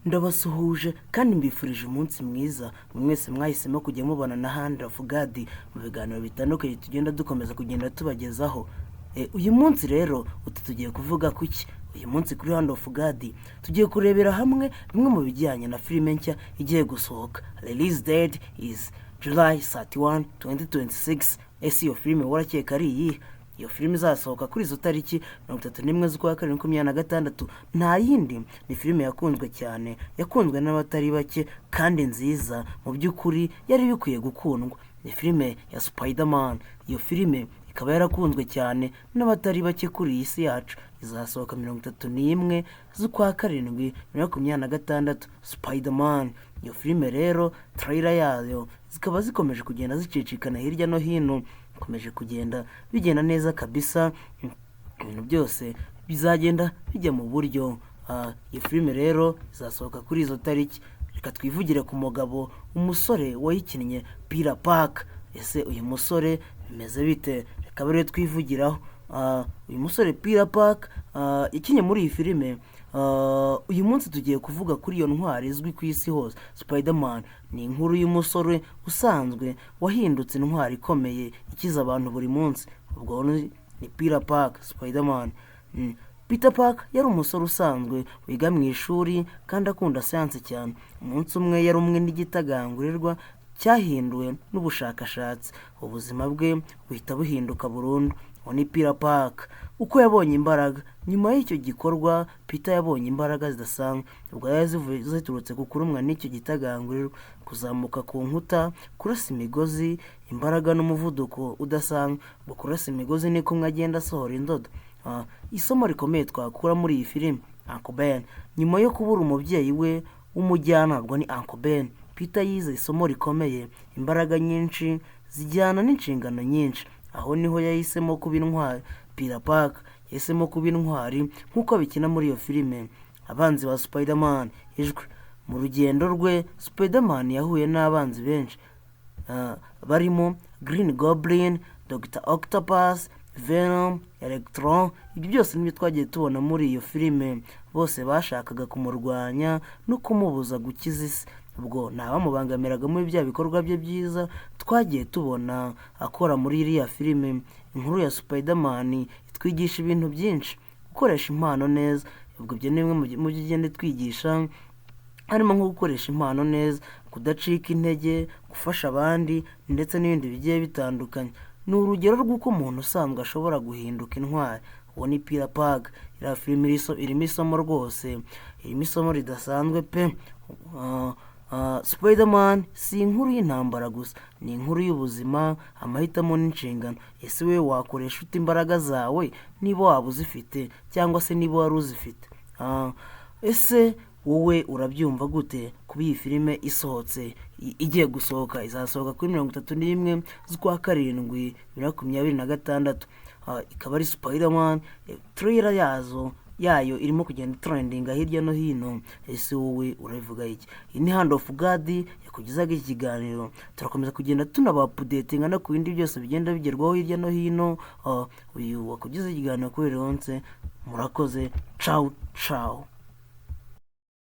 Ndabasuhuje kandi mbifurije umunsi mwiza mwese mwahisemo kujya mubana na Hand of God mu biganiro bitandukanye tugenda dukomeza kugenda tubagezaho. Uyu munsi rero uti tugiye kuvuga kuki? Uyu munsi kuri Hand of God tugiye kurebera hamwe bimwe mu bijyanye na filime nshya igiye gusohoka. Release date is July 31, 2026. Ese iyo filime warakeka ari iyihe? Iyo filime izasohoka kuri izo tariki 31 z'ukwa karindwi 26 nta yindi, ni filime yakunzwe cyane, yakunzwe n'abatari bake kandi nziza, mu by'ukuri yari bikwiye gukundwa. Ni filime ya Spiderman. Iyo filime ikaba yarakunzwe cyane n'abatari bake kuri iyi si yacu. Izasohoka 31 z'ukwa karindwi 2026. Spiderman, iyo filime rero trailer yayo zikaba zikomeje kugenda zicicikana hirya no hino, bikomeje kugenda bigenda neza kabisa, ibintu byose bizagenda bijya mu buryo. Iyo filime rero izasohoka kuri izo tariki. Reka twivugire ku mugabo, umusore wayikinnye, Peter Parker. Ese uyu musore bimeze bite? Reka rero twivugiraho. Uyu musore Peter Parker yakinnye muri iyi filime. Uyu munsi tugiye kuvuga kuri iyo ntwari izwi ku isi hose, Spiderman. Ni inkuru y'umusore usanzwe wahindutse intwari ikomeye ikiza abantu buri munsi. Ubwo ni Peter Parker, Spiderman. Peter Parker yari umusore usanzwe wiga mu ishuri kandi akunda siyansi cyane. Umunsi umwe yari umwe n'igitagangurirwa cyahinduwe n'ubushakashatsi, ubuzima bwe buhita buhinduka burundu. Uwo ni Peter Parker. Uko yabonye imbaraga nyuma y'icyo gikorwa, Peter yabonye imbaraga zidasanzwe. Ubwo yari zivuye ziturutse ku kurumwa n'icyo gitagangurirwa, kuzamuka ku nkuta, kurasa imigozi, imbaraga n'umuvuduko udasanzwe. Ubwo kurasa imigozi ni kumwe agenda asohora indodo. Isomo rikomeye twakura muri iyi filime, Uncle Ben. Nyuma yo kubura umubyeyi we w'umujyanama, ubwo ni Uncle Ben, Peter yize isomo rikomeye: imbaraga nyinshi zijyana n'inshingano nyinshi. Aho niho yahisemo kuba intwari. Peter Parker yahisemo kuba intwari nk'uko bikina muri iyo filime. Abanzi ba Spiderman ijwi. Mu rugendo rwe, Spiderman yahuye n'abanzi benshi barimo Green Goblin, Dr Octopus, Venom, Electro. Ibyo byose nibyo twagiye tubona muri iyo filime. Bose bashakaga kumurwanya no kumubuza gukiza isi. Ubwo ni abamubangamiraga muri bya bikorwa bye byiza twagiye tubona akora muri iriya filime. Inkuru ya Spiderman itwigisha ibintu byinshi: gukoresha impano neza. Ubwo ibyo ni bimwe mu byo igenda itwigisha, harimo nko gukoresha impano neza, kudacika intege, gufasha abandi ndetse n'ibindi bigiye bitandukanye. Ni urugero rw'uko umuntu usanzwe ashobora guhinduka intwari. Uwo ni Peter Parker. Iriya filime irimo isomo rwose, irimo isomo ridasanzwe pe. Spiderman si inkuru y'intambara gusa, ni inkuru y'ubuzima, amahitamo n'inshingano. Ese wowe wakoresha ute imbaraga zawe niba waba uzifite cyangwa se niba wari uzifite? Ese wowe urabyumva gute kuba iyi filime isohotse, igiye gusohoka? Izasohoka kuri 31 z'ukwa karindwi 2026. Ikaba ari Spiderman. Trailer yayo irimo kugenda itrendinga hirya no hino. Ese wowe urabivuga iki? Iyi ni Hand of God yakugezaho iki kiganiro. Turakomeza kugenda tunabaupdatinga no ku bindi byose bigenda bigerwaho hirya no hino. Uyu wakugezaho ikiganiro kuri Leonce. Murakoze, ciao ciao.